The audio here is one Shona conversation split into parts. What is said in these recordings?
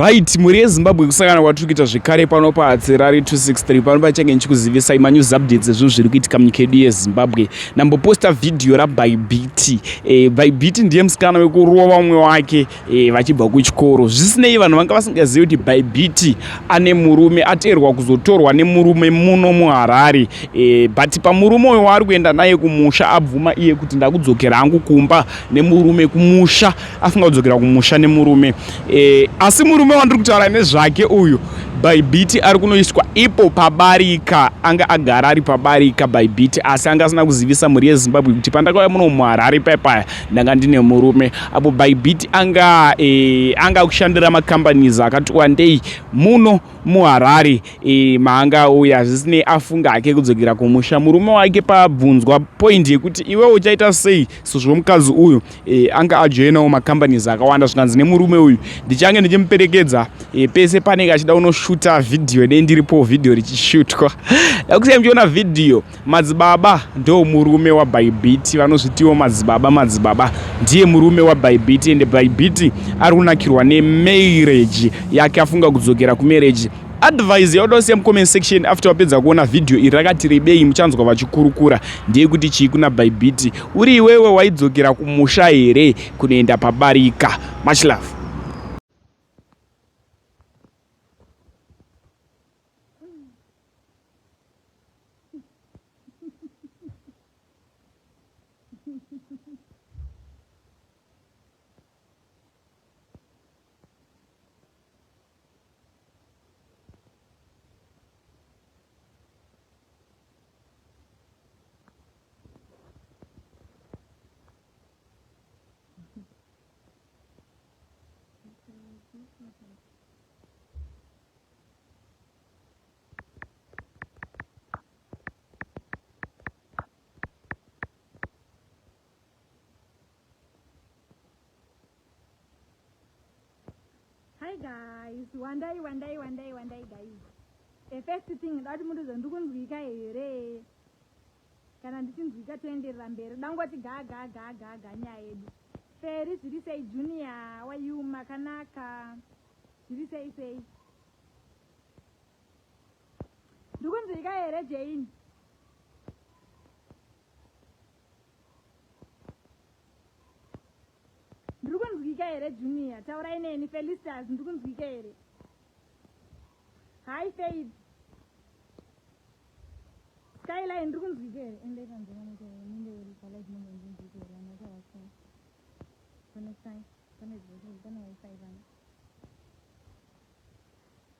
Right, mhuri yeZimbabwe kusangana kwatiri kuita zvekare pano paHatsirari 263 pano pachange ndichikuzivisai manews updates ezvinhu zviri kuitika munyika yedu yeZimbabwe. Ndamboposta vhidhiyo raBybit. E, Bybit ndiye musikana wekurova umwe wake e, vachibva kuchikoro. Zvisinei vanhu vanga vasingazivi kuti Bybit ane murume ateerwa kuzotorwa nemurume muno muHarare. E, but pamurume uyo waari kuenda naye kumusha abvuma iye kuti ndakudzokera hangu kumba nemurume kumusha afunga kudzokera kumusha nemurume e, asi murume wandiri kutaura nezvake uyu Bybit ari kunoiswa ipo pabarika anga agara ari pabarika Bybit asi anga asina kuzivisa mhuri yeZimbabwe kuti pandakauya muno muHarare paya ndanga ndine murume apo Bybit anga e, anga kushandira macompanies akati wandei muno muHarare e, maanga auya zvisinei afunga hake kudzokera kumusha murume wake pabvunzwa point yekuti iwe uchaita sei sezvo mukadzi uyu e, anga ajoinawo macompanies akawanda zvikanzi nemurume uyu ndichange ndichimuperekedza e, pese panenge achida unoshuta vhidhiyo nei ndiripo vhidhiyo richishutwa dakusai muchiona vhidhiyo madzibaba ndo murume waBybit vanozvitiwo madzibaba madzibaba ndiye murume waBybit ende Bybit ari kunakirwa nemarriage yake afunga kudzokera kumarriage advice yauda kusiya mucomment section after wapedza kuona vhidhiyo iri rakati rebei muchanzwa vachikurukura ndeyekuti chii kuna Bybit uri iwewe waidzokera kumusha here kunoenda pabarika much love. Hi guys, wandai wandai wandai wandai guys. The first thing ndati mundizo ndikunzwika here? Kana ndichinzwika toenderera mberi. Dangoti ga ga ga ga ga nyaya yedu. Feri zviri sei junior wayu makanaka. Zviri sei sei. Ndikunzwika here Jane? Ndiri kunzwika here Junior? Taurai neni Felicitas, ndiri kunzwika here? Hi Faith. Skyline ndiri kunzwika here? Endai panze vanoita ninde uri pa live munhu ndinzwika here? Vanoita wifi. Connectai. Pane pane wifi pano.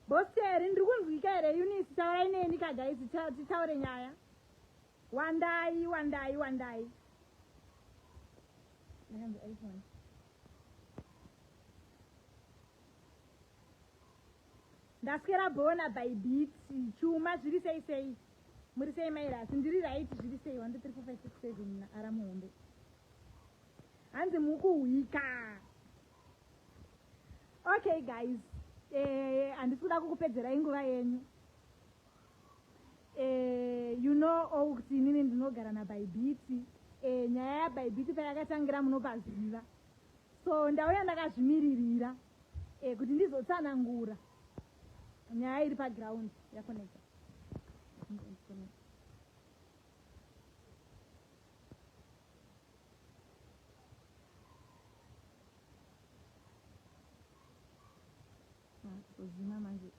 Boss Terry ndiri kunzwika here Eunice? Taurai neni ka guys titaure nyaya. Wandai wandai wandai. Ndakanzi iPhone. Ndaswera bona by beat. Chuma zviri sei sei. Muri sei mai Rasi? Ndiri right zviri sei 1 2 3 4 5 6 7 na ara muhombe. Hanzi mukuhwika. Okay guys. Eh handisi kuda kukupedzerai nguva yenyu. Eh, you know all kuti inini ndinogara naBybit. Eh, nyaya yaBybit payakatangira munopaziva. So ndauya ndakazvimiririra eh, kuti ndizotsanangura nyaya iri paground yakonekta. Kuzima manje.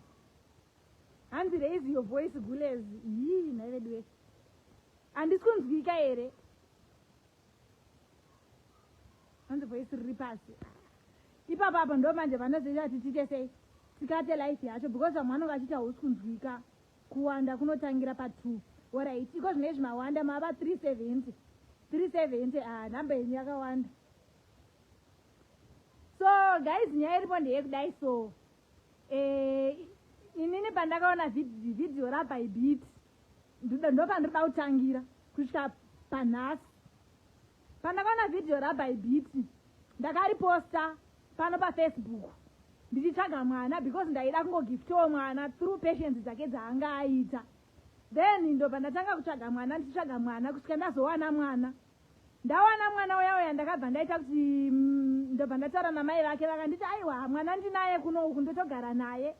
Hanzi raise your voice gules. Yii nhai veduwe. Handisi kunzwika here? Hanzi voice riri pasi. Ipapa apa ndo manje vanozoita kuti tiite sei? Tikate life yacho because vamwe vanonge vachiita hausi kunzwika. Kuwanda kunotangira pa 2. Alright, iko zvino izvi mawanda mava 370. 370 ah nhamba yenyu yakawanda. So guys nyaya iripo ndeyekudai so. Eh, inini pandakaona vhidhiyo raBybit ndopandinoda kutangira kusvika panhasi. Pandakaona vhidhiyo raBybit ndakariposta pano paFacebook ndichitsvaga mwana because ndaida kungogiftawo mwana through patience dzake dzaanga aita. Then ndobva ndatanga kutsvaga mwana ndichitsvaga mwana kusvika ndazowana mwana. Ndawana mwana uya uya ndakabva ndaita kuti Ndobva ndataura namai vake, vakanditi, "Aiwa, mwana ndinaye kuno uku, ndotogara naye."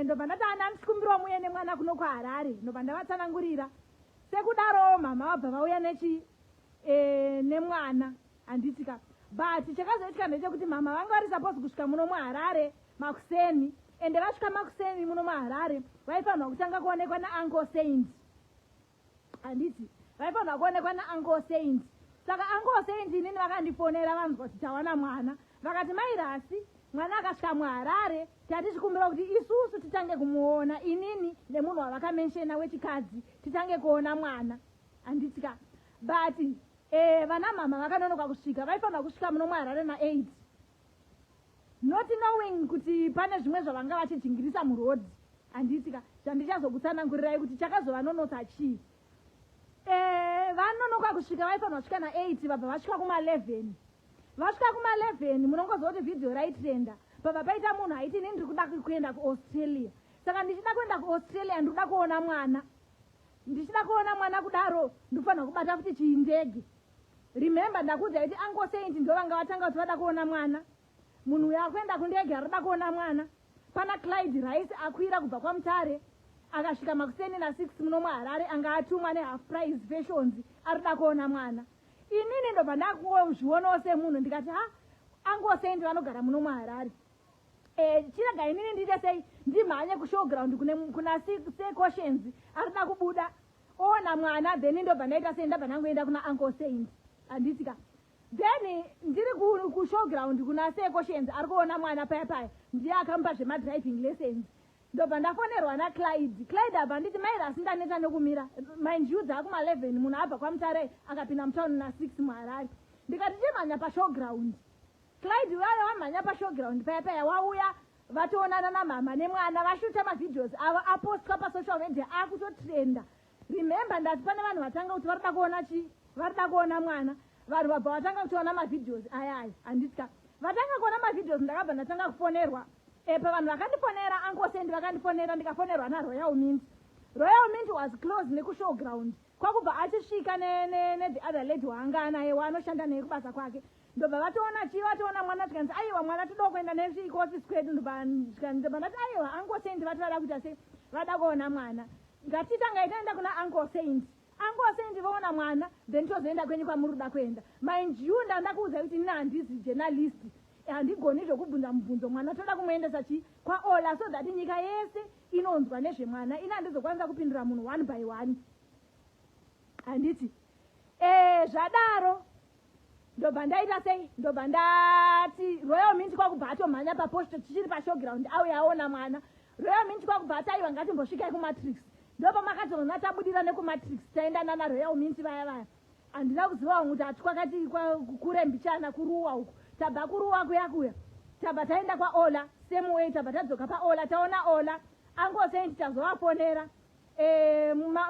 Ndobva ndati, "Ana, ndichikumbirawo muye nemwana kuno kuHarare." Ndobva ndavatsanangurira sekudarowo. Mama vabva vauya nechi nemwana, handitika? But chakazoitika ndechekuti mama vanga vari supposed kusvika muno muHarare makuseni, ende vasvika makuseni muno muHarare, vaifanirwa kutanga kuonekwa naUncle Saint, handiti? Vaifanirwa kuonekwa naUncle Saint. Saka Uncle Saint inini vakandifonera vanzwa kuti tawana mwana, vakati, "Mai Rasi, mwana akasvika muHarare, tatichikumbira kuti isusu titange kumuona, inini nemunhu wavakamentiona wechikadzi, titange kuona mwana," handitika? But vana mama vakanonoka kusvika. Vaifanirwa kusvika muno muHarare na8, not knowing kuti pane zvimwe zvavanga vachijingirisa muroad, handitika? Zvandichazokutsanangurirai kuti chakazovanonotsa chii. Vanonoka kusvika, vaifanirwa kusvika na8, vabva vasvika kuma11. Vasvika kuma11, munongoziva kuti vhidhiyo raitrenda. Pabva paita munhu aiti, "Ini ndiri kuda kuenda kuAustralia, saka ndichida kuenda kuAustralia ndiri kuda kuona mwana. Ndichida kuona mwana kudaro, ndinofanira kubata futi chindege." Remember, ndakuudza kuti Uncle Saint ndo vanga vatanga kuti vada kuona mwana. Munhu uyo akuenda kundege, arikuda kuona mwana. Pana Clyde Rice akwira kubva kwaMutare, akasvika makuseni na6 muno muHarare, anga atumwa neHalf Price Fashions, arikuda kuona mwana. Inini ndobva ndakuzvionawo semunhu, ndikati, "Ha, Uncle Saint vanogara muno muHarare. Chirega inini ndiite sei, ndimhanye kushowground kuna Secautions, arikuda kubuda oona mwana." Then ndobva ndaita sei, ndabva ndangoenda kuna Uncle Saint, handitika? Then ndiri kushowground kuna Secautions, ari kuona mwana paya paya, ndiye akamupa zvemadriving lessons. Ndobva ndafonerwa naClyde. Clyde abva nditi, "Mai Rasi, ndaneta nekumira." Mind you, dzakuma11, munhu abva kwaMutare akapinda mutauni na6 muHarare. Ndikati, "Chimhanya pashowground." Clyde vaya vamhanya pashowground paya paya, wauya vatoonana namama nemwana, vashuta mavideos avo, apostwa pasocial media, akutotrenda. Remember, ndati pane vanhu vatanga kuti varikuda kuona chi, varikuda kuona mwana. Vanhu vabva vatanga kutoona mavideos ayaya, handitya? Vatanga kuona mavideos, ndakabva ndatanga kufonerwa. Pavanhu vakandifonera, Uncle Saint vakandifonera, ndikafonerwa naRoyal Mint. Royal Mint was close nekushowground, kwakubva achisvika nethe other lady waanga anaye, waanoshanda naye kubasa kwake. Ndobva vatoona chii, vatoona mwana. Zvikanzi, "Aiwa, mwana toda kuenda nekuofisi kwedu." Ndobva ndati, "Aiwa, Uncle Saint vati vada kuita sei, vada kuona mwana. Ngatitanga taenda kuna Uncle Saint. Uncle Saint voona mwana, then tozoenda kwenyu kwamuri kuda kuenda." Mind you, ndandakuudza kuti nina handizi journalist, handigoni zvokubvunza mubvunzo. Mwana toda kumuendesa chi kwaOla, so that nyika yese inonzwa nezvemwana. Ina handizokwanisa kupindura munhu one by one, handiti? Zvadaro ndobva ndaita sei, ndobva ndati Royal Mint kwakubva atomhanya paposto, tichiri pashowground, auya aona mwana. Royal Mint kwakubva ati, "Aiwa, ngatimbosvikai kuMatrix." Ndopa makatoona tabudira nekuMatrix, taenda nana Royal Mint vaya vaya. Handina kuziva kuti hati kwakati kure mbichana kuruwa uku. Tabva kuruwa kuya kuya, tabva taenda kwaOla same way, tabva tadzoka paOla, taona Ola. Uncle Saint tazovafonera,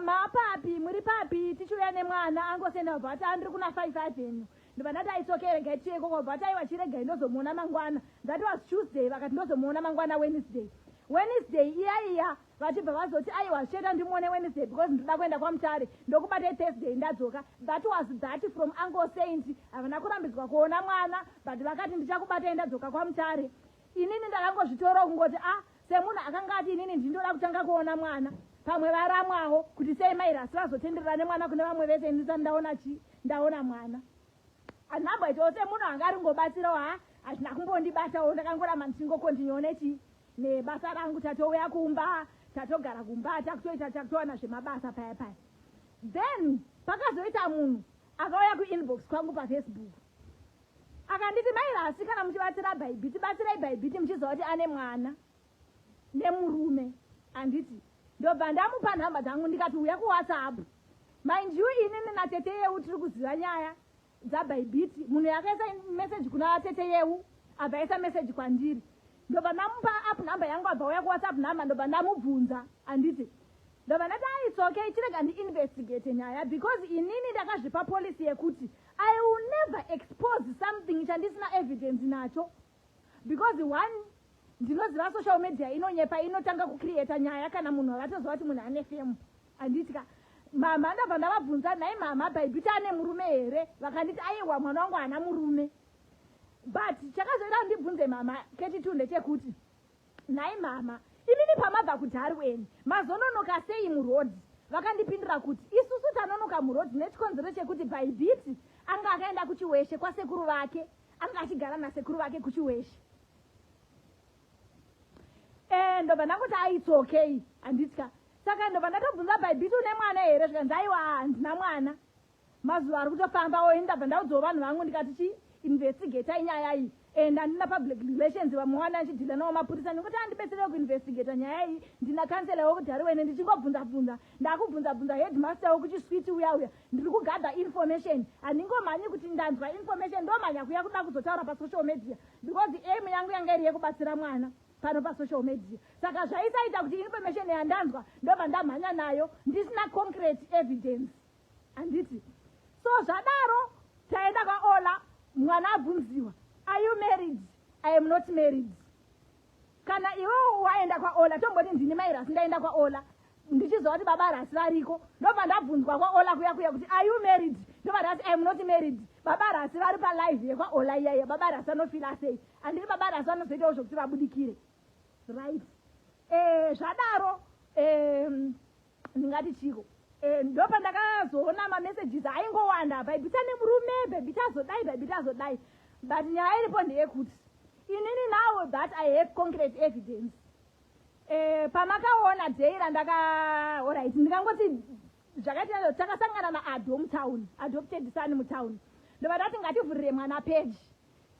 "Mapapi, muri papi? Tichiuya nemwana." Uncle Saint vabva vati, "Andiri kuna 5 Avenue." Ndobva ndati, "Aitsoke, regai tiuye ikoko." Bva vati, "Aiwa, chiregai, ndozomuona mangwana." That was Tuesday. Vakati, "Ndozomuona mangwana Wednesday." Wednesday iya iya vachibva vazoti, "Aiwa, zvichaita ndimuone Wednesday because ndoda kuenda kwaMutare, ndokubatai Thursday ndadzoka." That was that from Uncle Saint. Havana kurambidzwa kuona mwana, but vakati, "Ndichakubatai ndadzoka kwaMutare." Inini ndakangozvitorawo kungoti, a ah, semunhu akanga ati, "Inini ndindoda kutanga kuona mwana," pamwe varamwawo kuti sei mairasi vazotenderera nemwana kune vamwe vese, ndisati ndaona chi, ndaona mwana. Handinamboitawo semunhu anga aringobatsirawo. Ha, hazvina kumbondibatawo. Ndakangoramba ndichingocontinuewo nechi nebasa rangu. Tatouya kumba, tatogara kumba, takutoita, takutowana zvemabasa paya paya. Then pakazoita munhu akauya kuinbox kwangu paFacebook, akanditi, "Mairasi, kana muchibatsira Bhaibhiti, batsirai Bhaibhiti muchiziva kuti ane mwana nemurume," handiti? Ndobva ndamupa nhamba dzangu, ndikati, "Uya kuWhatsApp." Mind you, inini natete Yeu tiri kuziva nyaya dzaBhaibhiti. Munhu yakaisa meseji kuna tete Yeu, abva aisa meseji kwandiri. Ndobva ndamupa app nhamba yangu, abva uya kuWhatsApp nhamba, ndobva ndamubvunza, handiti? Ndobva ndati, "It's okay, chirega ndiinvestigate nyaya," because inini ndakazvipa policy yekuti I will never expose something chandisina evidence nacho, because one, ndinoziva social media inonyepa, inotanga kucreata nyaya kana munhu avatoziva kuti munhu ane fame, handitika? Mama, ndabva ndavabvunza, "Nhai mama, Bhaibhiti ane murume here?" Vakanditi, "Aiwa, mwana wangu haana murume." But chakazoita ndibvunze mama keti 2 ndechekuti, nhai mama, imimi pamabva kuDarwen mazononoka sei murodhi? Vakandipindura kuti isusu tanonoka murodhi nechikonzero chekuti Bybit anga akaenda kuChiweshe kwasekuru vake, anga achigara nasekuru vake kuChiweshe. Ndobva ndangoti, "It's okay," handitya. Saka ndobva ndatobvunza Bybit, "Une mwana here?" Zvikanzi, "Aiwa, handina mwana." Mazuva ari kutofambawo, ini ndabva ndaudzawo vanhu vangu ndikati, "Chi investigatai nyaya iyi." And handina public relations, vamwe wana ndichidhila nawo mapurisa, ndikuti andibetserewo kuinvestigata nyaya iyi. Ndina counsellor wekuDarwen, ndichingobvunza bvunza, ndakubvunza bvunza headmaster wekuChiswiti uya uya. Ndiri kugather information. Handingomhanyi kuti ndanzwa information ndomhanya kuya kuda kuzotaura pasocial media, because aim yangu yanga iri yekubatsira mwana pano pasocial media. Saka zvaisaita kuti information yandanzwa ndobva ndamhanya nayo ndisina concrete evidence, handiti? So zvadaro, taenda kwaOla. Mwana abvunziwa, "Are you married?" "I am not married." Kana iwewo waenda kwaOla, tomboti ndini mai Rasi, ndaenda kwaOla ndichiziva kuti baba Rasi variko, ndobva ndabvunzwa kwaOla kuya kuya kuti, "Are you married?" Ndobva ndati, "I am not married." Baba Rasi vari palive yekwaOla iyaiya. Baba Rasi anofeela sei? Handiri baba Rasi vanozoitawo zvokuti vabudikire, right? Zvadaro, ndingati chiko, ndopandakazoona mamessages aingowanda, "Bybit nemurume, Bybit azodai, Bybit azodai." But nyaya iripo ndeyekuti inini, now that I have concrete evidence, pamakaona day randaka, alright, ndingangoti zvakaita, takasangana naAdo mutown, adopted son mutown. Ndobva ndati ngativhurire mwana page.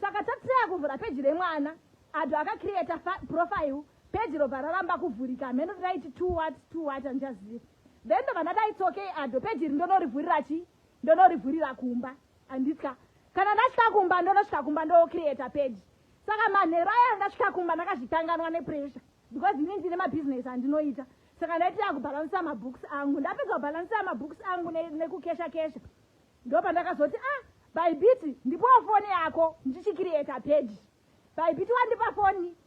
Saka tatiraya kuvhura peji remwana, Ado akacreata profile, peji robva raramba kuvhurika. Mheno raiti two what, two what, handichazivi. Then ndobva ndati, "It's okay, Ado, peji iri ndonorivhurira chi ndonorivhurira kumba," handitya. Kana ndasvika kumba, ndonosvika kumba ndocreata page. Saka manheru aya ndasvika kumba, ndakazvikanganwa nepressure, because ini ndine mabhizinesi andinoita. Saka ndaitira kubhalansisa mabooks angu. Ndapedza kubhalansisa mabooks angu nekukesha kesha, ndopandakazoti, "Ah, Bybit, ndipowo foni yako ndichicreata page." Bybit wandipa foni,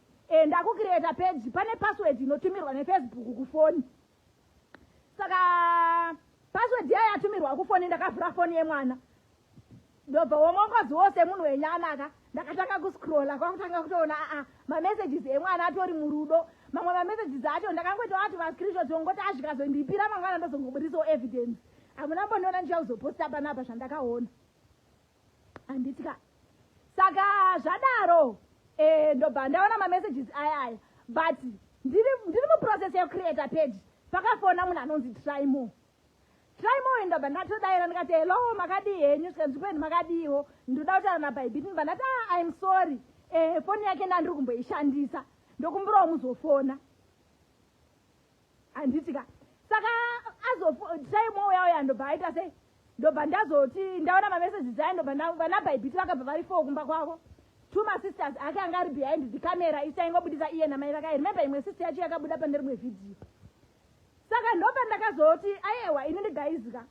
ndakucreata page. Pane password inotumirwa neFacebook kufoni. Saka password iya yatumirwa kufoni, ndakavhura foni yemwana, ndobva womongozi wose munhu wenyama ka, ndakatanga kuscrolla, kwakutanga kutoona aa mamessages emwana atori murudo. Mamwe mamessages acho ndakangoita ati mascreenshot, ongoti azvikazondipira mangwana ndozongobudisiwo evidence. Hamuna mbondiona ndichakuzoposta panapa zvandakaona, handiti ka? Saka zvadaro, ndobva ndaona mamessages aya aya, but ndiri muprocess yekucreata page, pakafona munhu anonzi Trimo. Trimo, ndobva ndatodayira ndikati, "Hello, makadii henyu?" Sikanzvikweni, "Makadiiwo? Ndoda kutaura naBybit." Ndobva ndati, "Ah, I'm sorry, foni yake ndandiri kumboishandisa, ndokumbirawo muzofona," handiti ka? Saka azoTrimo uya uya, ndobva aita sei, ndobva ndazoti ndaona mamessages aya, ndobva vana Bybit vakabva vari four kumba kwavo. Two masisters ake anga ari behind the camera, isaingobudisa iye namai vake. Remember, imwe sister yacho yakabuda pane rimwe vhidhiyo. Saka ndobva ndakazoti, "Aiwa, ini ndigaizika,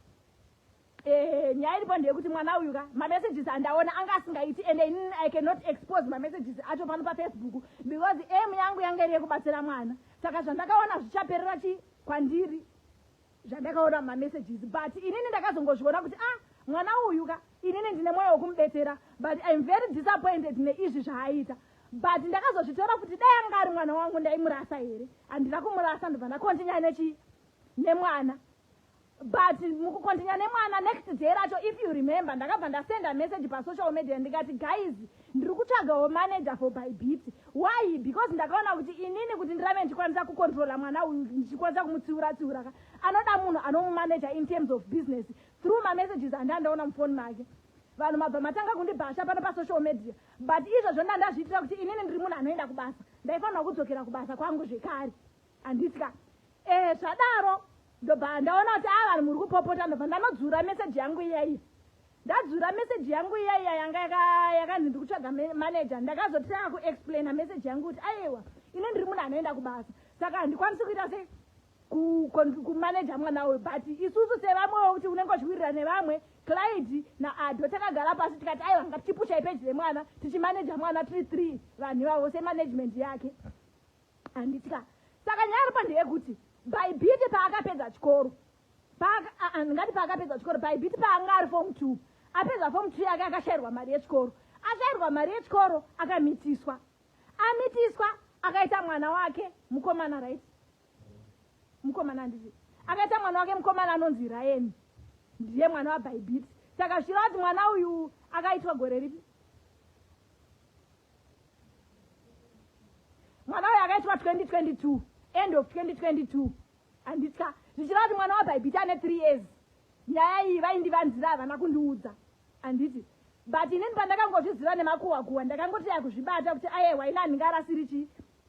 nyaya iripo ndeyekuti mwana uyu ka, mamessages andaona anga asingaiti, ende inini I cannot expose mamessages acho pano paFacebook, because aim yangu yanga iri yekubatsira mwana. Saka zvandakaona zvichaperera chi kwandiri, zvandakaona mumamessages." But inini ndakazongozviona kuti, ah, mwana uyu ka, inini ndine mwoyo wekumubetsera, but I'm very disappointed neizvi zvaaita. But ndakazozvitora kuti dai anga ari mwana wangu, ndaimurasa here? Handina kumurasa. Ndobva ndacontinue nechi nemwana. But mukucontinue nemwana, next day racho, if you remember, ndakabva ndasenda message pasocial media ndikati, "Guys, ndiri kutsvagawo manager for Bybit." Why? Because ndakaona kuti inini kuti ndirambe ndichikwanisa kucontrola mwana uyu, ndichikwanisa kumutsiura tsiura ka, anoda munhu anomumanager in terms of business, through mamessages andandaona mufoni make. Vanhu mabva matanga kundibhasha pano pasocial media, but izvozvo ndandazviitira kuti inini ndiri munhu anoenda kubasa, ndaifanira kudzokera kubasa kwangu zvekare, handitya. Zvadaro, ndobva ndaona kuti a, vanhu muri kupopota. Ndobva ndanodzura meseji yangu iyaiya. Ndadzura meseji yangu iyaiya yanga yakanzi ndiri kutsvaga manager, ndakazotanga kuexplaina meseji yangu kuti, aiwa, ini ndiri munhu anoenda kubasa, saka handikwanisi kuita sei kumanager mwana uyu. But isusu sevamwewo, kuti unenge uchiwirira nevamwe, Clyde naAdo, takagara pasi tikati, aiwa, ngatichipushai peji remwana, tichimaneja mwana tiri three vanhu ivavo semanagement yake, handitya. Saka nyaya ripo ndeyekuti Bybit paakapedza chikoro, ngati paakapedza chikoro, Bybit paanga ari form 2, apedza form 2 yake, akashayirwa mari yechikoro. Ashairwa mari yechikoro, akamitiswa, amitiswa, akaita mwana wake mukomana, right? Mukomana, handiti? Akaita mwana wake mukomana anonzi Ryan, ndiye mwana waBybit. Saka zvichireva kuti mwana uyu akaitwa gore ripi? Mwana uyu akaitwa 2022, end of 2022, handitya? Zvichireva kuti mwana waBybit ane 3 years. Nyaya iyi vaindivanzira, havana kundiudza, handiti? But inini pandakangozviziva nemakuhwa kuhwa, ndakangoti yakuzvibata kuti aiwa, ina handingarasiri chii.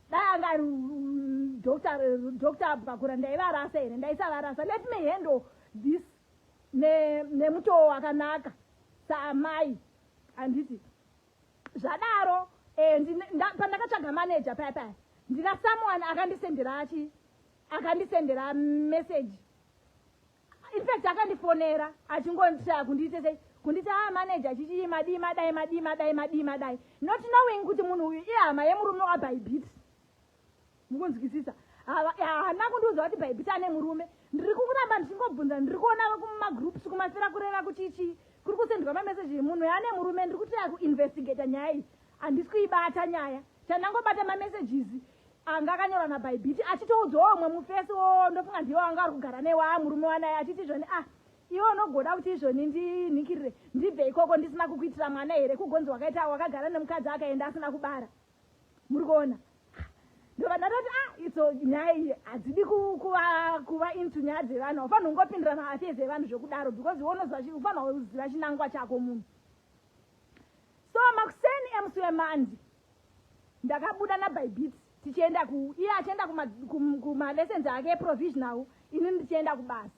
Dai anga ari Doctor Bwakura, ndaivarasa here? Ndaisavarasa. Let me handle this nemutoo wakanaka saamai, handiti? Zvadaro, pandakatsvaga manager paya paya, ndina someone akandisendera achi akandisendera message. In fact, akandifonera achingonditaya kundiite sei, kunditi, "A manager, chichii, madii, madai, madii, madai, madii, madai," not knowing kuti munhu uyu ihama yemurume waBybit. Mukunzwisisa? Haana kundiudza kuti Bybit ane murume. Ndiri kuramba ndichingobvunza. Ndiri kuona kumagroups kumafira kureva kuchichi kuri kusendwa mameseji, munhu ane murume. Ndiri kutaya kuinvestigata nyaya iyi, handisi kuibata nyaya. Chandangobata mamessages anga akanyorwa naBybit achitoudzawo umwe mufesi wo, ndofunga ndiwo anga ari kugara newa murume wanaye, achiti izvoni, "Ah, iwe unogoda kuti izvoni ndinikirire ndibve ikoko ndisina kukuitira mwana here? Kugonzi wakaita wakagara nemukadzi akaenda asina kubara." Muri kuona? Ndobva ndatoti, "Ah, itso nyaya iyi hadzidi kuva into nyaya dzevanhu. Haufanira kungopindira maaffairs evanhu zvekudaro, because iwe unofanira kuziva chinangwa chako munhu." So makuseni emusi weMonday ndakabuda naBybit tichienda ku iye achienda kumalessons ake eprovisional, inini ndichienda kubasa.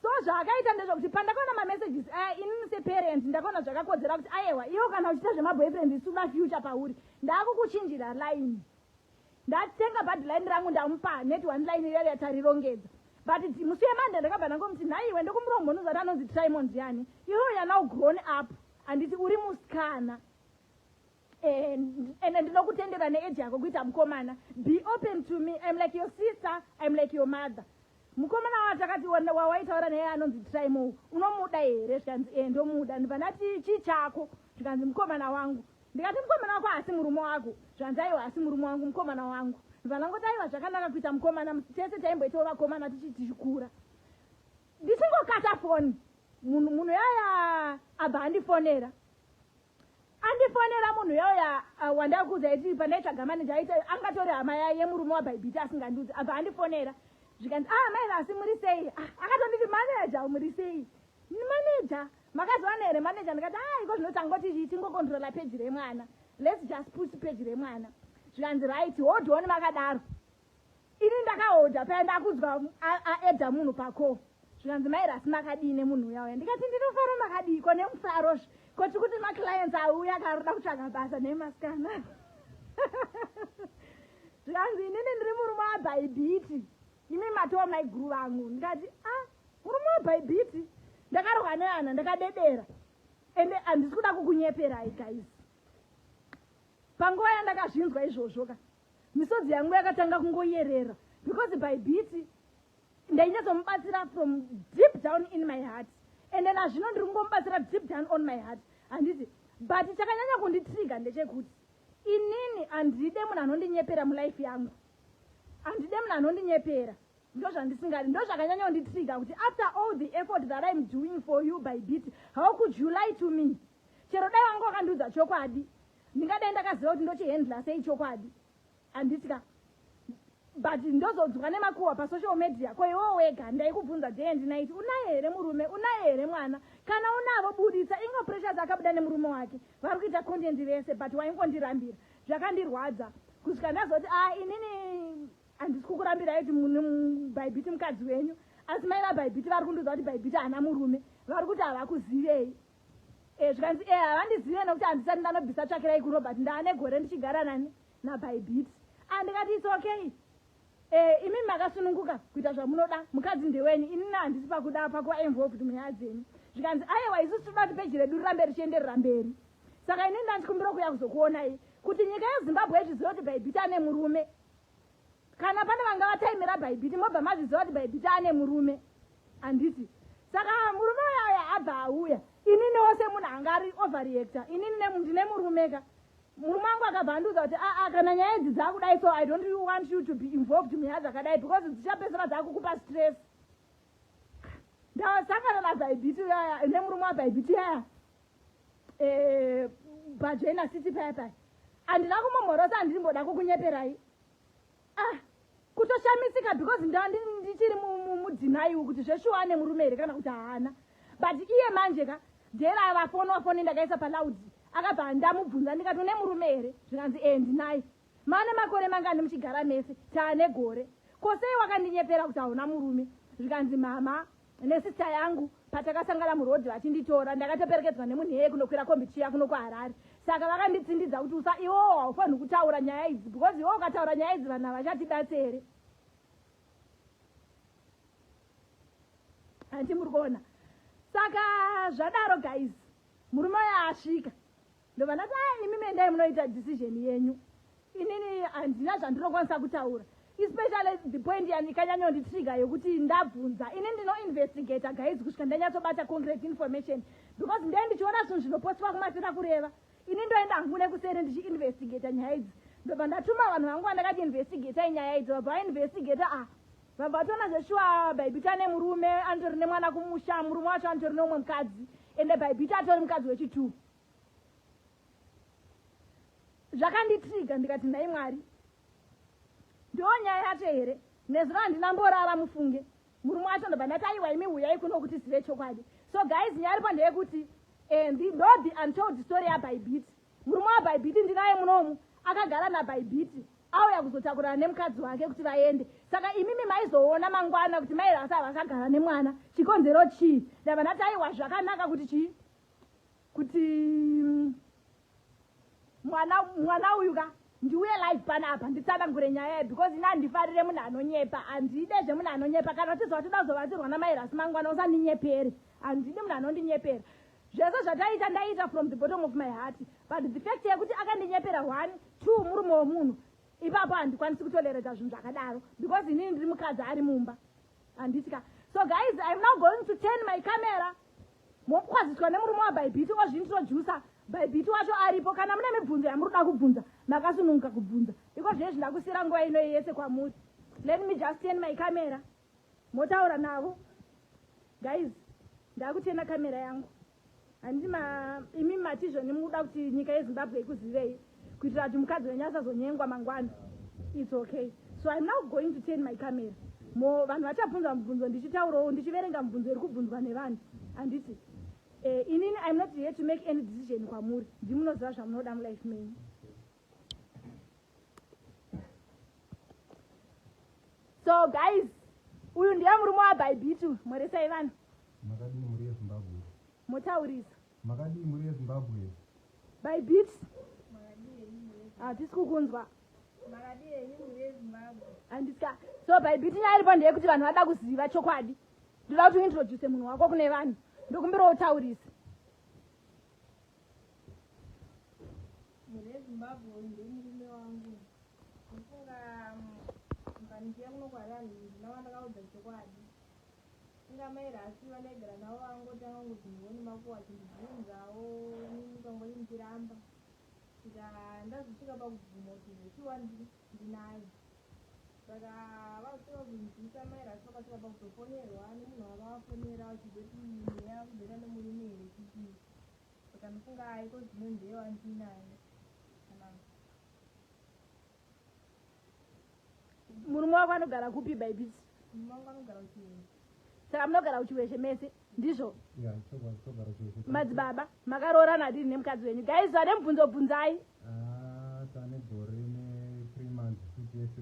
So zvaakaita ndezvokuti pandakaona mamessages aya, inini separent ndakaona zvakakodzera kuti aiwa, iwo kana uchiita zvemaboyfriend, isuda future pauri, ndaakukuchinjira line. Ndatenga bad line rangu, ndamupa NetOne line riya yatarirongedza. But musi weMonday ndakabva ndangomuti, "Nhaiwe, ndokumuromo unozati anonzi Trimond yani, iwe you now grown up, handiti? Uri musikana, ende ndinokutendera neage yako kuita mukomana. Be open to me. I'm like your sister, I'm like your mother. Mukomana watakati wawaitaura naye anonzi Trimo, unomuda here?" Zvikanzi, "E, ndomuda." Ndibva ndati, "Chii chako?" Zvikanzi, "Mukomana wangu." Ndikati, "Mukomana wako haasi murume wako?" Zvanzi, "Aiwa, hasi murume wangu, mukomana wangu." Ndibva ndangoti, "Aiwa, zvakanaka kuita mukomana, tese taimboitawo vakomana tichikura." Ndichingokata foni, munhu yaya abva andifonera. Andifonera munhu yoya wandakuudza iti pandaitsvaga manager, aita angatori hama yemurume waBybit asingandiudzi. Abva andifonera, zvikanzi, "Ah, mai vasi, muri sei?" Ah, akatonditi, "Manager, muri sei manager? Makazowana here manager?" Ndikati, "Ah, iko zvino tangoti tingokontrola peji remwana. Let's just put peji remwana." Zvikanzi, "Right, hold on." Makadaro, ini ndakahodha paya, ndakudzwa aedha munhu pako. Zvikanzi, "Mai Rasi, makadii nemunhu uya uya?" Ndikati, "Ndinofara, makadii ko?" Nemufarozve koti kuti maclients auya karoda kutsvaga basa nemasikana. Zvikanzi, "Inini ndiri murume waBybit, imi matova maiguru vangu." Ndikati, "A ah, murume waBybit?" Ndakarwa neana, ndakadedera, ende handisi kuda kukunyeperai guys. Panguva yandakazvinzwa izvozvo ka, misodzi yangu yakatanga kungoyerera, because Bybit ndainyatsomubatsira from deep down in my heart, ende nazvino ndiri kungomubatsira deep down on my heart, handiti? But chakanyanya kunditrigger ndechekuti inini handide munhu anondinyepera mulife yangu, handide munhu anondinyepera. Ndo zvandisingadi, ndo zvakanyanya kunditrigger, kuti after all the effort that I'm doing for you, Bybit, how could you lie to me? Chero dai wanga wakandiudza chokwadi, ndingadai ndakaziva kuti ndochihandla sei chokwadi, handiti ka? But ndozodzwa nemakuhwa pasocial media. Ko iwewo wega ndaikubvunza day and night, unaye here murume? Unaye here mwana? Kana unavo, buditsa. Ingo Precious akabuda nemurume wake, vari kuita content vese, but waingondirambira. Zvakandirwadza kusvika ndazoti, "A ah, inini handisi kukurambirai kuti Bybit mukadzi wenyu, asi mai vaBybit vari kundiudza kuti Bybit haana murume, vari kuti havakuzivei." Zvikanzi, "E, havandizive nekuti handisati ndanobvisa tsvakirai kuno, but ndaane gore ndichigara nani naBybit." Andikati, "It's okay. Imi makasununguka kuita zvamunoda, mukadzi ndewenyu, inini handisi pakuda pakuva involved munyaya dzenyu." Zvikanzi, "Aiwa, isusu toda kuti peji redu rirambe richienderera mberi, saka inini ndandikumbira kuuya kuzokuonai kuti nyika yeZimbabwe izviziva kuti Bybit ane murume. Kana pane vanga vataimira Bybit, mobva mazviziva kuti Bybit ane murume, handiti?" Saka murume uyaya abva auya. Ininiwo semunhu anga ari overreactor, inini ndine murume ka. Murume wangu akabva andiudza kuti aa, kana nyaya idzi dzakudai so, I don't want you to be involved munyaya dzakadai because dzichapedzisira dzakukupa stress. Ndasangana naBhaibhiti yaya, nemurume waBhaibhiti yaya, paJoina City paya paya. Handina kumumhorosa, handimboda kukunyeperai. Ah, kutoshamisika because ndichiri mudeny kuti zveshuwa ane murume here kana kuti haana. But iye manje ka, dhera vafonwa foni, ndakaisa paloud, akabva ndamubvunza ndikati, "Une murume here?" Zvikanzi, "E, ndinaye." "Mane makore mangani muchigara mese?" "Taane gore." "Ko sei wakandinyepera kuti hauna murume?" Zvikanzi, "Mama nesista yangu patakasangana murodhi vachinditora, ndakatoperekedzwa nemunhu iyeye kunokwira kombi chiya kuno kuHarare, saka vakanditsindidza kuti usa iwowo haufaniri kutaura nyaya idzi because iwo ukataura nyaya idzi vanhu havachatibatsere." Handi muri kuona? Saka zvadaro guys, murume uyo asvika, ndobva ndati, "A, imi mendai munoita decision yenyu, inini handina zvandinokwanisa kutaura." Especially the point ikanyanyonditrigger yekuti ndabvunza, ini ndinoinvestigata guys kusvika ndanyatsobata concrete information, because ndee ndichiona zvinhu zvinopostwa kumasira kureva, ini ndoenda hangu nekuseri ndichiinvestigata nyaya idzi. Ndobva ndatuma vanhu vangu vandakati, "Investigatai nyaya idzi." Vabva vainvestigata, ah, vabva vatoona zveshuwa Bhaibhiti ane murume, anotori nemwana kumusha. Murume wacho anotori neumwe mukadzi, ende Bhaibhiti atori mukadzi wechi2. Zvakanditrigger, ndikati, "Nhai Mwari, ndo nyaya yacho here?" Nezuro handina mborara, mufunge. Murume wacho ndobva ndati, "Aiwa, imi huyai kuno kuti zive chokwadi." So guys, nyaya iripo ndeyekuti ndo the untold story yaBhaibhiti. Murume waBhaibhiti ndinaye munomu, akagara naBhaibhiti, auya kuzotakurana nemukadzi wake kuti vaende. Saka imimi maizoona mangwana kuti mai Rasa vakagara nemwana, chikonzero chii? Ndabva ndati, "Aiwa, zvakanaka kuti chii, kuti mwana uyu ka ndiuye live panapa nditsanangure nyaya iyi, because ini handifarire munhu anonyepa, handide zvemunhu anonyepa. Kana uchizwa toda kuzobatsirwa namairasi mangwana, usandinyepere, handidi munhu anondinyepera. Zvese zvataita ndaita from the bottom of my heart, but the fact yekuti akandinyepera, one, two, murume womunhu, ipapo handikwanisi kutolereta zvinhu zvakadaro because inini ndiri mukadzi ari mumba, handiti ka? So guys, I'm now going to turn my camera, mokwaziswa nemurume waBhaibhiti, ozviintrodusa. Bhaibhiti wacho aripo. Kana mune mibvunzo yamuri kuda kubvunza, makasununguka kubvunza. Iko zvinezvi ndakusiyira nguva inoyi yese kwamuri. Let me just turn my camera, motaura navo. Guys, ndakuturna kamera yangu. Handiti imi matizvoni muda kuti nyika yeZimbabwe ikuzivei kuitira kuti mukadzi wenyu asazonyengwa mangwana? It's okay. So I'm now going to turn my camera, mo vanhu vachabvunza mubvunzo, ndichitaurawo, ndichiverenga mubvunzo iri kubvunzwa nevanhu, handiti? Inini I'm not here to make any decision kwamuri, ndimunoziva zvamunoda mulife menyu. So guys, uyu ndiye murume waBhaibhitu. Mhoresai vanhu. Makadii mhuri yeZimbabwe? Motaurisa. Makadii mhuri yeZimbabwe? Bhaibhiti, hatisi kukunzwa. Makadii henyu mhuri yeZimbabwe? Handisika. So Bhaibhiti, nyaya iripo ndeyekuti vanhu vada kuziva chokwadi. Ndoda kuti uintroduce munhu wako kune vanhu, ndokumbirawo utaurise. Mhuri yeZimbabwe, uyu ndiye murume wangu. Ndofunga mukanikiya kuno kwarari ndina wandakaudza chokwadi. Inga mai Rasi vandaigara navo vangotanga kungozvindioni makuhwa, achindibvunzawo nini pangoni ndichiramba, saka ndazosvika pakubvuma kuti zveshuwa ndinaye. Saka vazosvika kunzwisa, mai Rasi vakasvika pakutofonerwa nemunhu wavavafonera vachizoti nyaya kuzoita nemurume here chichii. Saka ndofunga aiko zvino ndiye wandinaye kana. Murume wako anogara kupi, Bhaibhiti? Murume wangu anogara kuChiweshe. Saka munogara kuChiweshe mese, ndizvo? Ya, chokwadi, togara Chiweshe. Madzibaba, makaroorana dini nemukadzi wenyu? Guys, vane mubvunzo bvunzai. Ah, tane gore ne3 months tese.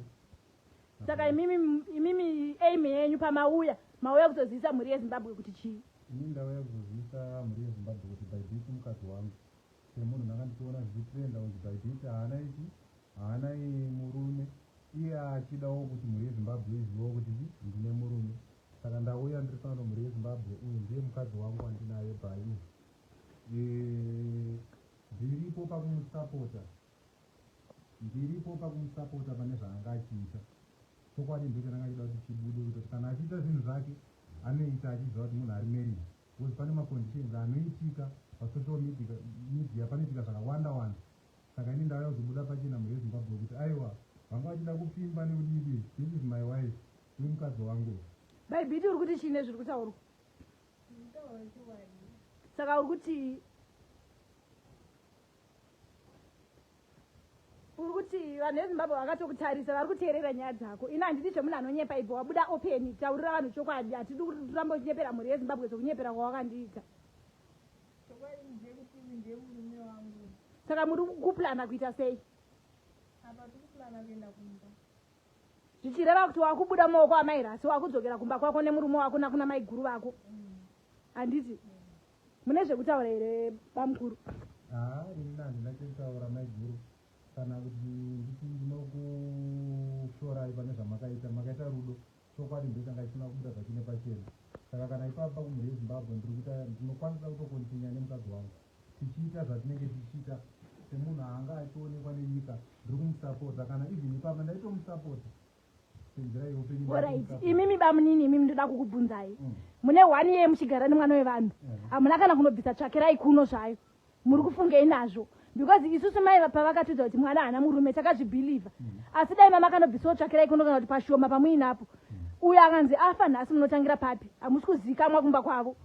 Saka imimi aim yenyu pamauya, mauya kuzozivisa mhuri yeZimbabwe kuti chii? Ini ndauya kuzozivisa mhuri yeZimbabwe kuti Bhaibhiti mukadzi wangu. Semunhu ndanga ndichiona zvichitrenda kunzi Bhaibhiti haana ichi, haana murume, iye achidawo kuti mhuri yeZimbabwe izivewo kuti chi ndine murume. Saka ndauya ndiri pano, mhuri yeZimbabwe, uyu ndiye mukadzi wangu wandinaye bai. Ndiripo pakumusapota, ndiripo pakumusapota pane zvaanga achiita. Chokwadi ndo chandanga achida kuti chibude, kuti kana achiita zvinhu zvake anoita achiziva kuti munhu ari married. Because pane maconditions anoitika pasocial media, panoitika zvakawanda wanda. Saka ini ndauya kuzobuda pachena, mhuri yeZimbabwe, kuti aiwa, vanga vachida kupfimba nekudidi, this is my wife, uyu mukadzi wangu. Baibiti, uri kuti chiine zviri kutaurwa? Nditaura chokwadi. Saka uri kuti vanhu veZimbabwe vakatokutarisa, vari kuteerera nyaya dzako. Ini handidi zvemunhu anonyepa. Ibvo wabuda open, taurira vanhu chokwadi. Hatidi kuti tirambe uchinyepera mhuri yeZimbabwe zvekunyepera kwawakandiita. Chokwadi ndechekuti uyu ndiye murume wangu. Saka muri kuplana kuita sei? Apa tiri kuplana kuenda kumba. Zvichireva kuti wakubuda mumaoko amai Rasi, wakudzokera kumba kwako nemurume wako nakuna mai guru vako, handiti? Mune zvekutaura here, bamukuru? Haa, ini handina chekutaura, maiguru, kana kuti nditi ndinokushorai pane zvamakaita. Makaita rudo. Chokwadi ndochanga chisina kubuda zvachine pachena. Saka kana ipapa kumhuri yeZimbabwe ndiri kuita, ndinokwanisa kutocontinue nemukadzi wangu tichiita zvatinenge tichiita semunhu anga achionekwa nenyika. Ndiri kumusapota. Kana even ipapa ndaitomusapota senzira yeupenyu. Alright, imimi bamunini, imimi ndoda kukubvunzai. Mune one year muchigara nemwana wevanhu, hamuna kana kunobvisa tsvakirai kuno zvayo. Muri kufungei nazvo? Because isusu mai pavakatiudza kuti mwana haana murume, takazvibelieva. Asi dai mama kanobvisawo tsvakirai kuno, kana kuti pashoma pamuinapo, uyo akanzi afa nhasi, munotangira papi? Hamusi kuzikamwa kumba kwavo.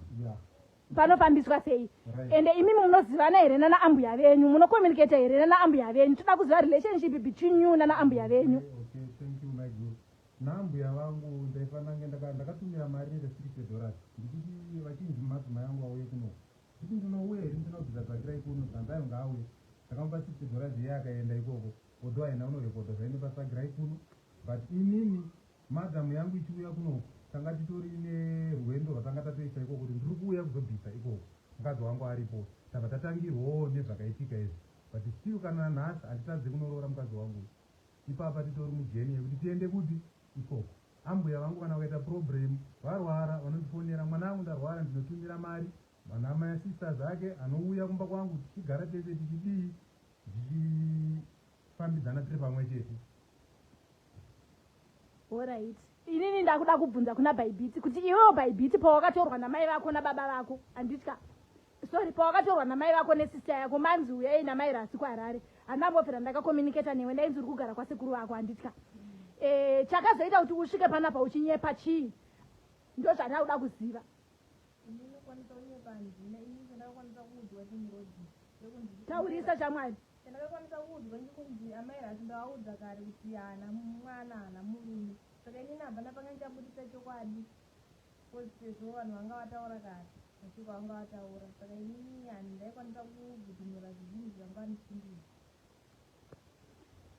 Panofambiswa sei? Ende imimi munozivana here nana ambuya venyu? Munocommunicata here nana ambuya venyu? Toda kuziva relationship between you nana ambuya venyu. Okay, thank you, maiguru. Naambuya vangu ndaifanira kunge ndakatumira mari inoita $60, ndichiti vachinzi madzimai angu auye kuno. Nditi ndinouya here, ndinobvisa tsvakirai kuno? Zvikanzi ayo, ngaauye. Ndakamupa $60, iye akaenda ikoko, although haina kunorekodha zvainopa tsvakirai kuno. But inini madhamu yangu ichiuya kunoku, tanga titori nerwendo rwatanga tatoisa ikoko kuti ndiri kuuya kuzobvisa ikoko mukadzi wangu aripo. Tabva tatangirwawo nezvakaitika izvi, but still kana nhasi handitadze kunoroora mukadzi wangu. Ipapa titori mujourney yekuti tiende kupi ikoko. Ambuya vangu kana vakaita problem, varwara, vanondifonera, "Mwana wangu, ndarwara." Ndinotumira mari. Vanama sisters ake anouya kumba kwangu, tichigara tese, tichidii, tichifambidzana tiri pamwe chete. Alright, inini ndakuda kubvunza kuna Bhaibhiti kuti iwewo Bhaibhiti, pawakatorwa namai vako nababa vako, handitya, sorry, pawakatorwa namai vako nesister yako, manzi uyai namai Rasi kuHarare, handambobvira ndakacommunicata newe. Ndainzi uri kugara kwasekuru vako, handitya? Chakazoita kuti usvike panapa uchinyepa chii? Ndo zvandakuda kuziva. Ndinokwanisa kunyepa handina. Ini chandakakwanisa kuudzwa chimurodzi yekunzi Taurisa, shamwari. Chandakakwanisa kuudzwa ndekunzi amai Rasi ndavaudza kare kuti haana mwana, haana murume. Saka inini hapana panga ndichabudisa chokwadi, because sezvo vanhu vanga vataura kare mashoko vanga vataura. Saka inini handaikwanisa kubvudunura zvizhinji zvanga vandipindura.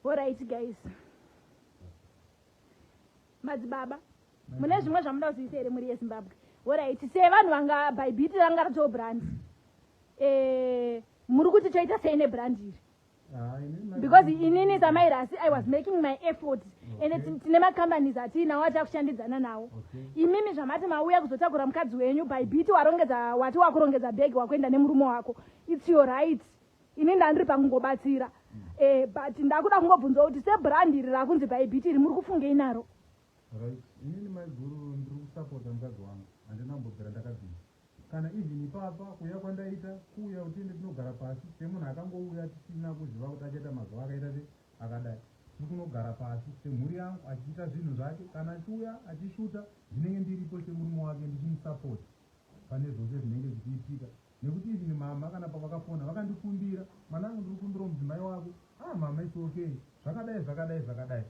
Alright guys, madzibaba, mune zvimwe zvamuda kuzivisa here muri yeZimbabwe? Alright, sevanhu vanga Bhaibhiti ranga ratoo brand, muri kuti toita sei nebrand iri? Because inini samai Rasi, I was making my effort, and tine macompanies atiinawo achakushandidzana nawo. Imimi zvamati mauya kuzotakura mukadzi wenyu, Bhaibhiti warongedza, wati wakurongedza bhegi, wakuenda nemurume wako, it's your right. Ini ndandiri pakungobatsira. But ndakuda kungobvunzwa kuti sebrand iri rakunzi Bhaibhiti iri, muri kufungei naro? Right, inini maiguru ndiri kusapota mukadzi wangu. Handina kumbobvira ndakabvisa kana even ipapa. Kuuya kwandaita kuuya kuti tiende tinogara pasi semunhu akangouya tisina kuziva kuti achaita mazuva akaita se akadai. Tiri kunogara pasi semhuri yangu, achiita zvinhu zvake. Kana achiuya achishuta, ndinenge ndiripo semurume wake, ndichimusapota pane zvose zvinenge zvichiitika. Nekuti even mama kana pavakafona vakandikumbira, "Mwanangu, ndiri kukumbirawo mudzimai wako." "Ah mama, it's okay," zvakadai zvakadai zvakadai,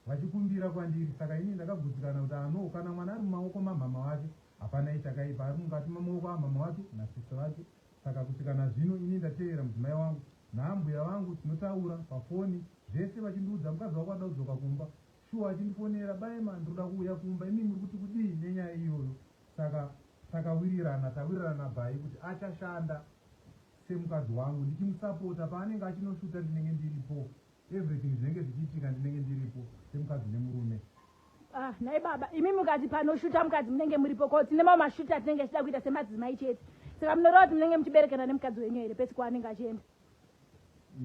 vachikumbira kwandiri. Saka ini ndakagutsikana kuti ano kana mwana ari mumaoko mamhama wake, hapana chakaipa. Ari mukati mamaoko amhama wake nasista vake. Saka kusvika nazvino ini ndateera mudzimai wangu. Naambuya vangu tinotaura pafoni zvese, vachindiudza, "Mukadzi wako ada kudzoka kumba." Shuwa, achindifonera, "Baema, ndoda kuuya kumba, imi muri kuti kudii nenyaya iyoyo?" Saka takawirirana, tawirirana bhai kuti achashanda semukadzi wangu, ndichimusapota paanenge achinoshuta. Ndinenge ndiripo, everything zvinenge zvichiitika ndinenge ndiripo semukadzi nemurume. Ah, nhai baba, imi mukati panoshuta mukadzi munenge muripo, ko tine mamwe mashuti atinenge tichida kuita semadzimai chete. Saka munoreva kuti munenge muchiberekana nemukadzi wenyu here pesi kwaanenge achienda?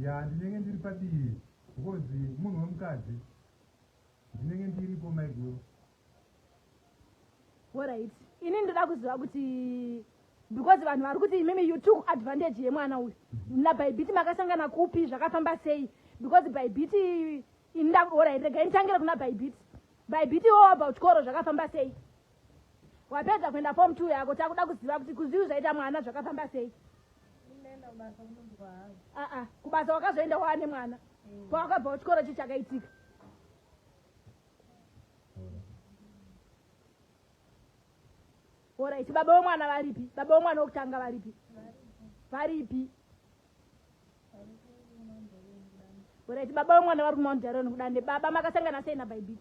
Ya, ndinenge ndiri padivi because munhu wemukadzi, ndinenge ndiripo, maiguru. Alright. Ini ndoda kuziva kuti because vanhu vari kuti imimi you took advantage yemwana uyu naBybit, makasangana kupi, zvakafamba sei? Because Bybit ini, alright, regai nditangire kuna Bybit. Bybit, iwo wabva kuchikoro, zvakafamba sei? Wapedza kuenda form 2 yako, takuda kuziva kuti kuzivi zvaita mwana zvakafamba sei? Ndaenda kubasa kunonzi kwahazi. Aa, kubasa wakazoenda waane mwana? Pawakabva kuchikoro, chii chakaitika? Alright, baba vemwana varipi? Baba vemwana wekutanga varipi? Varipi? Alright, baba vemwana vari kuMount Darwin kuDande. Baba, makasangana sei naBybit?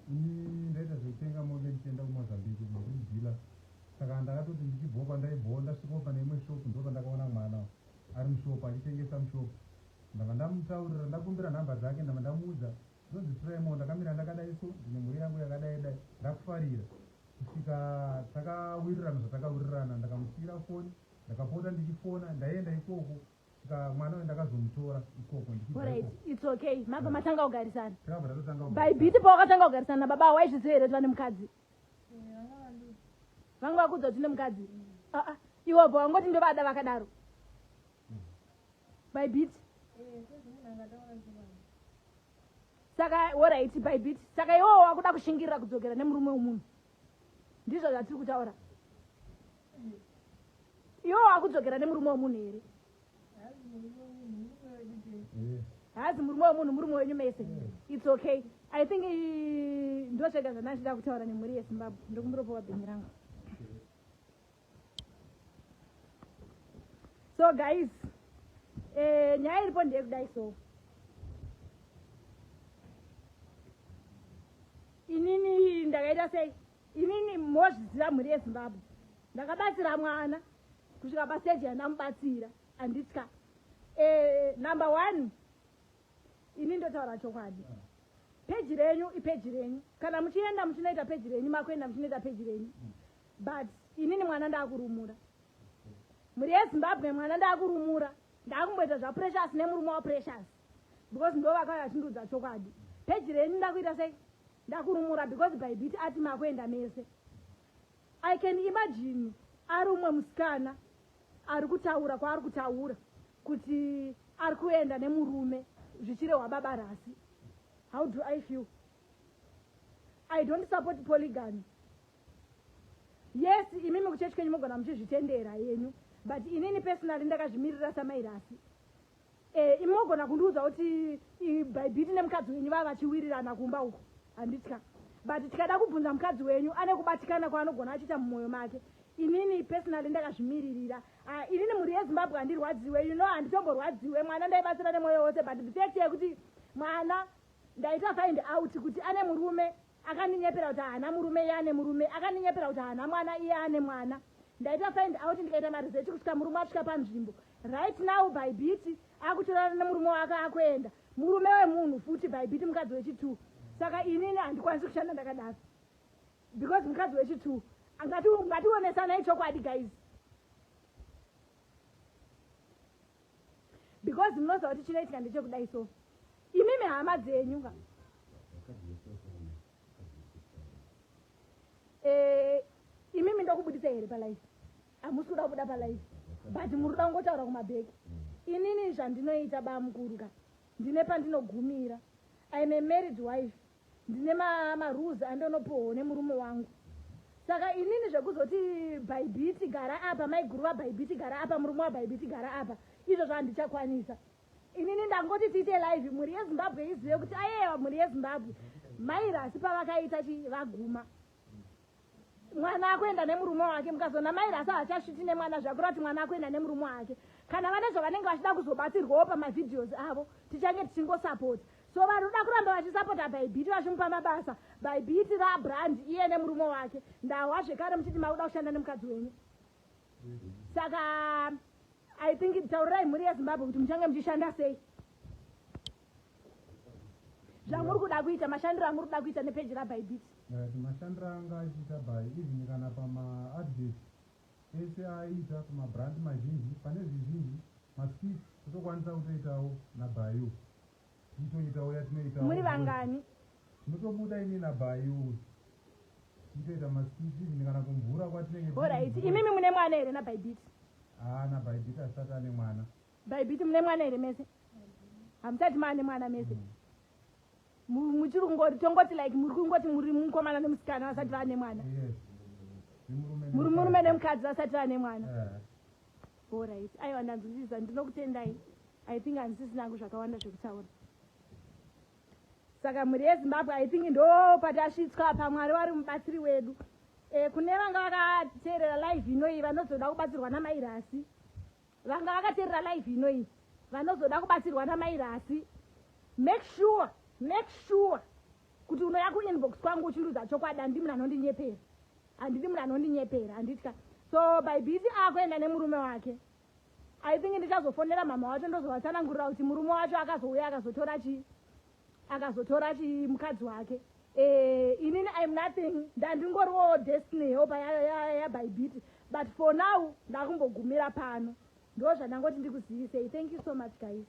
Ini ndaita zvekutenga mombe ndichienda kuMozambique, ndiri dealer. Saka ndakatoti ndichibvawo kwandaibvawo, ndasvikawo pane imwe shop, ndo pandakaona mwana ari mushop achitengesa mushop. Ndabva ndamutaurira, ndakumbira nhamba dzake, ndabva ndamuudza, ndonzi Trimo, ndakamira ndakadai, so ndine mhuri yangu yakadai dai, ndakufarira. Kusvika takawirirana zvatakawirirana, ndakamusiyira foni, ndakapota ndichifona, ndaenda ikoko, svika mwana uyu ndakazomutora ikoko ndichibva Alright. Ikoko. It's okay, mabva matanga kugarisana? Takabva tatotanga. Bybit, pawakatanga kugarisana nababa, waizviziva here kuti vane mukadzi? Vanga vandudzi. Vanga vakudza kuti une mukadzi? Aa, iwobva wangoti ndovada vakadaro, Bybit? Sezvo munhu angataura chokwadi. Saka alright, Bybit, saka iwowo wakuda kushingirira kudzokera nemurume wemunhu, ndizvo zvatiri kutaura? Iwo wakudzokera nemurume wemunhu here? Hazi murume wemunhu, murume wedu tese. Hazi murume wemunhu, murume wenyu mese. It's okay, I think ndo zvega zvandachida kutaura nemhuri yeZimbabwe. Ndokumbiropowa bhengi rangu. So guys, nyaya iripo ndeyekudai. So inini ndakaita sei? Inini, mozviziva mhuri yeZimbabwe, ndakabatsira mwana kusvika pastage yandamubatsira, handitya. Number one, ini ndotaura chokwadi, peji renyu ipeji renyu. Kana muchienda muchinoita peji renyu, makuenda muchinoita peji renyu, but inini mwana ndaakurumura. Mhuri yeZimbabwe, mwana ndaakurumura, ndaakumboita zvaPrecious nemurume waPrecious, because ndo vakauya vachindiudza chokwadi. Peji renyu ndakuita sei? Ndakurumura, because Bybit ati makuenda mese. I can imagine ari umwe musikana ari kutaura kwaari kutaura kuti ari kuenda nemurume, zvichirehwa baba Rasi. How do I feel? I don't support polygamy. Yes, imimi kuchechi kwenyu mugona muchizvitendera yenyu, but inini personally ndakazvimirira samai Rasi. Imogona kundiudza kuti Bybit nemukadzi wenyu vava vachiwirirana kumba uko, handitya, but tikada kubvunza mukadzi wenyu, ane kubatikana kwaanogona achiita mumwoyo make. Inini personally ndakazvimiririra. Ah, inini mhuri yeZimbabwe handirwadziwe, handitomborwadziwe. Mwana ndaibatsira nemwoyo wose, but the fact yekuti mwana ndaita find out kuti ane murume, akandinyepera kuti haana murume, iye ane murume, akandinyepera kuti haana mwana, iye ane mwana. Ndaita find out, ndikaita maresearch kusvika murume asvika panzvimbo. Right now Bybit akutorana nemurume wake, akuenda murume wemunhu futi. Bybit mukadzi wechi2. Saka inini handikwanisi kushanda ndakadaro because mukadzi wechi2. Ngationesanai chokwadi guys, because munoziva kuti chinoitika ndechekudai. So imimi hama dzenyu ka, imimi ndokubudisa here palive? Hamusi kuda kubuda palive, but muri kuda kungotaura kumabheki. Inini zvandinoita, bamukuru ka, ndine pandinogumira. I'm a married wife, ndine marules andonopuhwawo nemurume wangu. Saka inini zvekuzoti Bybit gara apa, maiguru vaBybit gara apa, murume waBybit gara apa, izvozvo handichakwanisa. Inini ndangoti tiite live, mhuri yeZimbabwe izive kuti ayewa, mhuri yeZimbabwe, mairasi pavakaita chi vaguma mwana akuenda nemurume wake. Mukazona mairasi haachasviti nemwana, zvakureva kuti mwana akuenda nemurume wake. Kana vane zvavanenge vachida kuzobatsirwawo pamavideos avo, tichange tichingosapota. So vanoda kuramba vachisapota Bybit, vachimupa mabasa, Bybit rabrand iye nemurume wake. Ndahwa zvekare muchiti makuda kushanda nemukadzi wenyu. Saka I think taurirai mhuri yeZimbabwe kuti muchange muchishanda sei, zvamuri kuda kuita, mashandiro amuri kuda kuita nepeji raBybit. Right, mashandiro anga achiita by even kana pamaadvert ese aiita kumabrand mazhinji, pane zvizhinji maskits totokwanisa kutoitawo naBayu, tichitoitawo yatinoitawo. Muri vangani? Tinotobuda ini naBayu. Tichitoita maskits even kana kumvura kwatinenge. Alright, imimi mune mwana here naBybit? Haa, naBybit asati ane mwana. Bybit, mune mwana here mese? Hamusati maane mwana mese? Muchiri kungoti, tongoti like muri kungoti muri mukomana nemusikana vasati vane mwana? Yes, Murume. Muri murume nemukadzi vasati vane mwana. Eh. Alright, aiwa, ndanzwisisa. Ndinokutendai. I think handisisinangu zvakawanda zvekutaura. Saka mhuri yeZimbabwe, I think ndo patasvitswa. Pamwari wari mubatsiri wedu. Kune vanga vakateerera live inoyi vanozoda kubatsirwa namairasi, vanga vakateerera live inoyi vanozoda kubatsirwa namairasi, make sure kuti unoya kuinbox kwangu uchindiudza chokwadi. Handidi munhu anondinyepera, handidi munhu anondinyepera, handitya. So Bybit akuenda nemurume wake. I think ndichazofonera mama wacho, ndozovatsanangurira kuti murume wacho akazouya akazotora chii, akazotora chi mukadzi wake. Inini I'm nothing, ndandingoriwo destiny helper yaBybit, but for now ndakumbogumira pano. Ndo zvandangoti ndikuzivisei. Thank you so much, guys.